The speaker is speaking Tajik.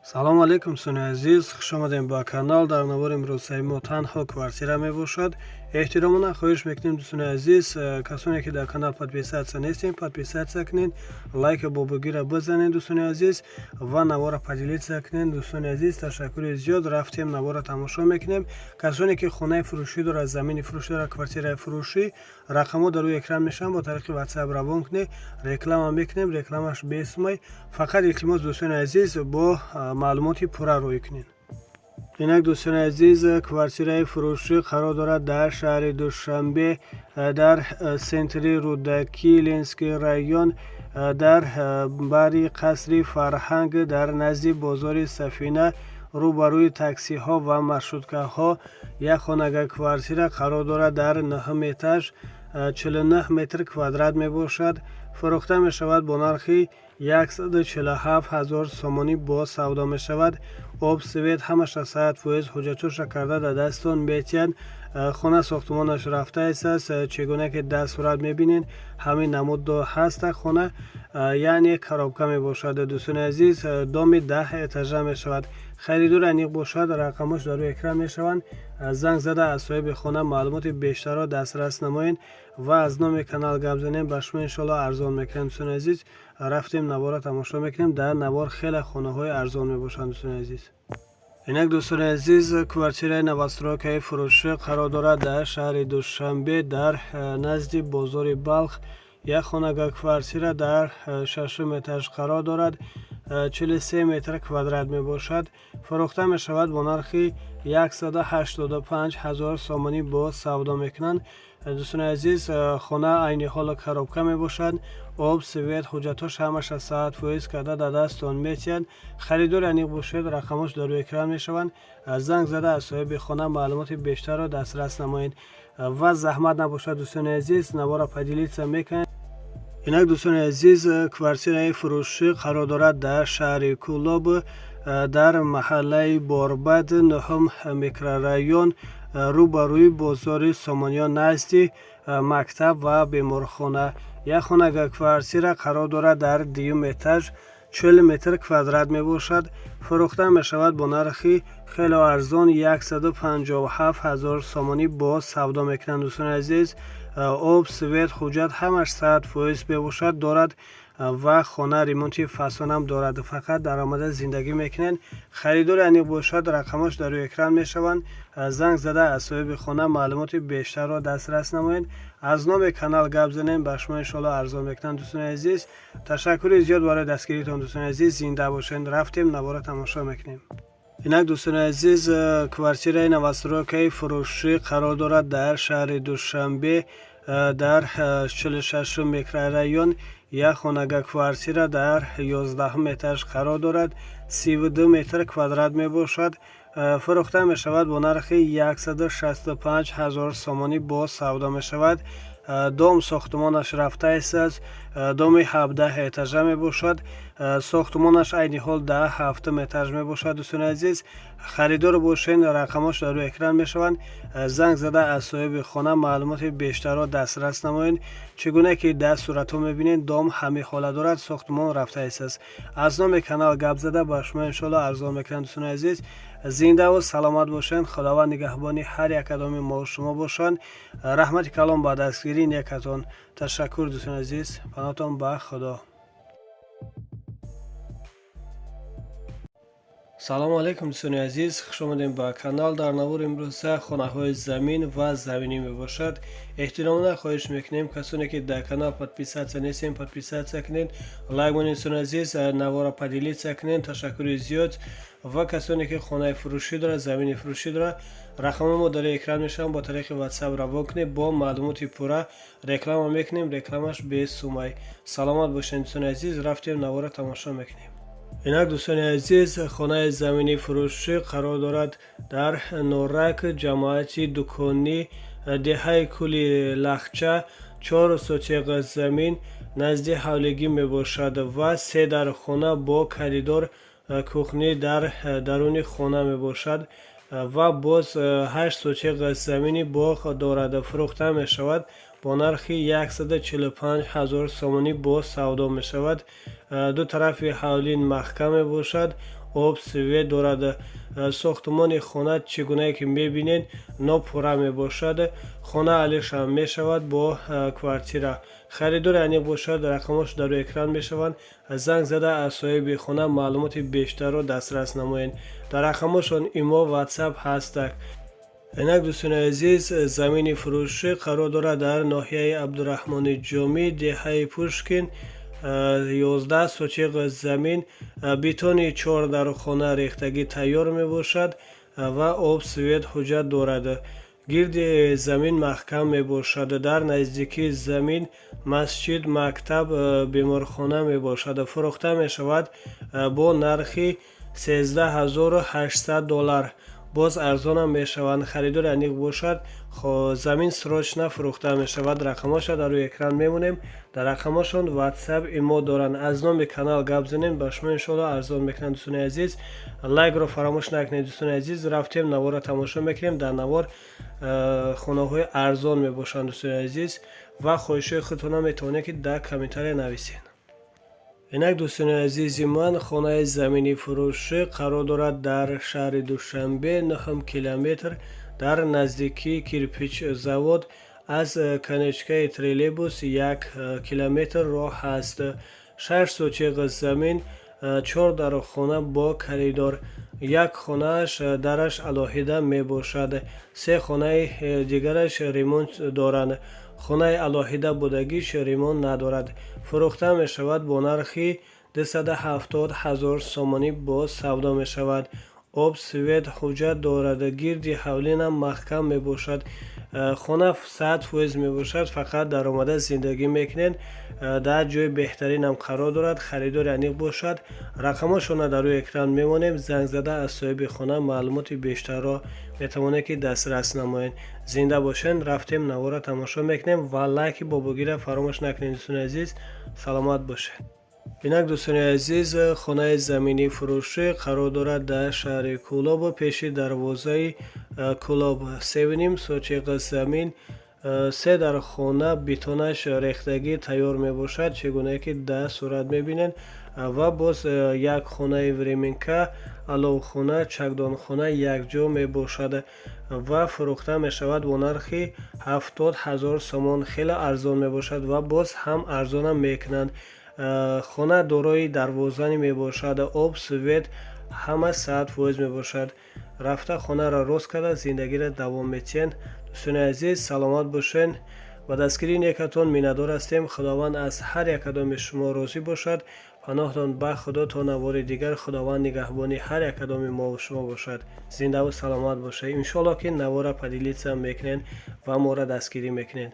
Салому алейкум, дӯстони азиз, хуш омадем ба канал. Дар навори имрӯзаи мо танҳо квартира мебошад. Эҳтиромона хоҳиш мекунем, дӯстони азиз, касоне ки дар канал подписаться нестем, подписаться кунед, лайка бобогира бизанед, дӯстони азиз, ва навора поделиться кунед, дӯстони азиз. Ташаккури зиёд. Рафтем, навора тамошо мекунем. Касоне ки хонаи фурӯшӣ дорад, замини фурӯшӣ дорад, квартираи фурӯшӣ, рақамҳо дар рӯи экран мешаванд, бо тариқи WhatsApp равон кунед, реклама мекунем, рекламаш бесумай. Фақат илтимос, дӯстони азиз, бо маълумоти пурра рӯй кунед. Инак, дӯстони азиз, квартираи фурӯшӣ қарор дорад дар шаҳри Душанбе, дар центри Рӯдакӣ, Ленинский район, дар бари қасри фарҳанг, дар назди бозори Сафина, рӯбарӯи таксиҳо ва маршруткаҳо як хонага квартира қарор дорад. Дар нӯҳум этаж, 49 метр квадрат мебошад. Фурӯхта мешавад бо нархи 147 ҳазор сомонӣ, боз савдо мешавад. Об, свет ҳамаша 100%, ҳуҷҷатоша карда дар дасттон метиҳад. Хона сохтумонаш рафтааст. Чӣ гуна ки дар сурат мебинед, ҳамин намуд ҳаста хона, яъне коробка мебошад. Дӯстони азиз, доми 10 этажа мешавад. Харидори аниқ бошад, рақамош дар рӯи экран мешаванд, занг зада аз соҳиби хона маълумоти бештарро дастрас намоед ва аз номи канал гап занем, ба шумо иншоалло арзон мекунем. Дӯстони азиз, рафтем, навора тамошо мекунем. Дар навор хеле хонаҳои арзон мебошанд, дӯстони азиз. Инак, дӯстони азиз, квартираи новостройкаи фурӯшӣ қарор дорад дар шаҳри Душанбе, дар назди бозори Балх. Як хонага квартира дар шашум этаж қарор дорад, 43 метр квадрат мебошад. Фурӯхта мешавад бо нархи 185 ҳазор сомонӣ, боз савдо мекунанд. Дӯстони азиз, хона айни ҳоло коробка мебошад. Об, свет, ҳуҷҷатҳош ҳамаша 100% карда дар дасттон метиҳад. Харидори аниқ бошед, рақамҳош дар рӯи экран мешаванд, занг зада аз соҳиби хона маълумоти бештарро дастрас намоед. Ва заҳмат набошад, дӯстони азиз, навора поделиться мекунед. Инак, дӯстони азиз, квартираи фурӯшӣ қарор дорад дар шаҳри Кӯлоб, дар маҳаллаи Борбад, нӯҳум микрорайон, рӯбарӯи бозори Сомониён, назди мактаб ва беморхона. Як хонага квартира қарор дорад дар дуюм этаж, 40 метр квадрат мебошад. Фурӯхта мешавад бо нархи хеле арзон, 157 ҳазор сомонӣ, боз савдо мекунанд. Дӯстони азиз, об, свет, ҳуҷҷат ҳамаш 100% мебошад, дорад ва хона ремонти фасонам дорад. Фақат даромада зиндагӣ мекунед. Харидори аниқ бошад, рақамҳош дар рӯи экран мешаванд, занг зада аз соҳиби хона маълумоти бештарро дастрас намоед. Аз номи канал гап занем, ба шумо иншоалло арзон мекунанд. Дӯстони азиз, ташаккури зиёд барои дастгиритон. Дӯстони азиз, зинда бошед. Рафтем, навора тамошо мекунем. Инак, дӯстони азиз, квартираи новостройкаи фурӯшӣ қарор дорад дар шаҳри Душанбе, дар 46-ум микрорайон. Як хонага квартира дар 11-ум этаж қарор дорад, 32 метр квадрат мебошад. Фурӯхта мешавад бо нархи 165 ҳазор сомонӣ, боз савдо мешавад. Дом сохтумонаш рафтааст, доми 17 этажа мебошад. Сохтумонаш айни ҳол дар ҳафтум этаж мебошад. Дӯстони азиз, харидор бошед, рақамҳош дар рӯи экран мешаванд, занг зада аз соҳиби хона маълумоти бештарро дастрас намоед. Чӣ гуна ки дар суратҳо мебинед, дом ҳамин ҳола дорад, сохтумон рафтааст. Аз номи канал гап зада ба шумо иншоалло арзон мекунанд. Дӯстони азиз, зиндаву саломат бошанд. Худованд нигаҳбони ҳар як кадоми мо шумо бошанд. Раҳмати калом ба дастгирии некатон. Ташаккур, дӯстони азиз, паноҳтон ба Худо. Салому алейкум, дӯстони азиз, хуш омадем ба канал. Дар навори имрӯза хонаҳои замин ва заминӣ мебошад. Эҳтиромона хоҳиш мекунем, касоне ки дар канал подписаться нестем, подписаться кунед, лайк монед, дӯстони азиз, навора поделиться кунед. Ташаккури зиёд. Ва касоне ки хонаи фурӯшӣ дорад, замини фурӯшӣ дорад, рақамҳои мо дар экран мешаванд, бо тариқи WhatsApp равон кунед, бо маълумоти пурра реклама мекунем, рекламаш бесумай. Саломат бошед, дӯстони азиз. Рафтем, навора тамошо мекунем. Инак, дӯстони азиз, хонаи заминии фурӯшӣ қарор дорад дар Норак, ҷамоати Дуконӣ, деҳаи Кӯли Лахча, 4 сотиқ замин назди ҳавлигӣ мебошад ва се дар хона бо коридор, кухня дар даруни хона мебошад ва боз 8 сотиқ замини боғ дорад. Фурӯхта мешавад бо нархи 145 ҳазор сомонӣ, боз савдо мешавад. Ду тарафи ҳавлӣ маҳкам мебошад. Об, свет дорад. Сохтмони хона, чӣ гунае ки мебинед, нопурра мебошад. Хона алишам мешавад бо квартира. Харидори аниқ бошад, рақамош дар рӯи экран мешаванд. Занг зада, аз соҳиби хона маълумоти бештарро дастрас намоед. Дар рақамошон имо, Ватсап ҳастак. Инак, дӯстони азиз, замини фурӯшӣ қарор дорад дар ноҳияи Абдураҳмони Ҷомӣ, деҳаи Пушкин, 11 сотиқ замин, бетони чор дархона, рехтагӣ тайёр мебошад ва об, свет, ҳуҷҷат дорад. Гирди замин маҳкам мебошад. Дар наздикии замин масҷид, мактаб, беморхона мебошад. Фурӯхта мешавад бо нархи 13 800 доллар, боз арзонам мешаванд. Харидори аниқ бошад, замин срочно фурӯхта мешавад. Рақамҳоша дар рӯи экран мемонем. Дар рақамҳошон Ватсап, имо доранд. Аз номи канал гап занем, ба шумо иншоалло арзон мекунанд. Дӯстони азиз, лайкро фаромӯш накунед. Дӯстони азиз, рафтем, наворро тамошо мекунем. Дар навор хонаҳои арзон мебошанд, дӯстони азиз, ва хоҳишҳои худтонам метавонед, ки дар комментария нависед. Инак, дӯстони азизи ман, хонаи замини фурӯшӣ қарор дорад дар шаҳри Душанбе, нӯҳум километр, дар наздикии кирпич завод, аз конечкаи троллейбус 1 километр роҳ ҳаст. 6 сотиқ замин, чор дархона бо коридор, як хонааш дараш алоҳида мебошад, се хонаи дигараш ремонт доранд. Хонаи алоҳида будагиш ремонт надорад. Фурӯхта мешавад бо нархи 270 ҳазор сомонӣ, боз савдо мешавад. Об, свет, ҳуҷҷат дорад. Гирди ҳавлинам маҳкам мебошад. Хона 100% мебошад, фақат даромада зиндагӣ мекунед. Дар ҷои беҳтаринам қарор дорад. Харидори аниқ бошад, рақамҳошонро дар рӯи экран мемонем. Занг зада, аз соҳиби хона маълумоти бештарро метавонед, ки дастрас намоед. Зинда бошед. Рафтем, наворро тамошо мекунем ва лайки бобогира фаромӯш накунед. Дӯстони азиз, саломат бошед. Инак, дӯстони азиз, хонаи заминии фурӯшӣ қарор дорад дар шаҳри Кӯлоб, пеши дарвозаи Кӯлоб, 3,5 сотиқ замин, се дар хона, бетонаш рехтагӣ тайёр мебошад, чӣ гунае ки дар сурат мебинед, ва боз як хонаи временка, аловхона, чакдонхона якҷо мебошад ва фурӯхта мешавад бо нархи 70 000 сомон. Хеле арзон мебошад ва боз ҳам арзонам мекунанд. Хона дорои дарвозани мебошад. Об, свет ҳама 100% мебошад. Рафта, хонаро рост карда, зиндагиро давом метиҳед. Дӯстони азиз, саломат бошед. Ба дастгирии некатон миннатдор ҳастем. Худованд аз ҳар якадоми шумо розӣ бошад. Паноҳтон ба Худо то навори дигар. Худованд нигаҳбони ҳар якадоми мову шумо бошад. Зиндаву саломат бошед. Иншоалло, ки навора поделиться мекунед ва моро дастгирӣ мекунед.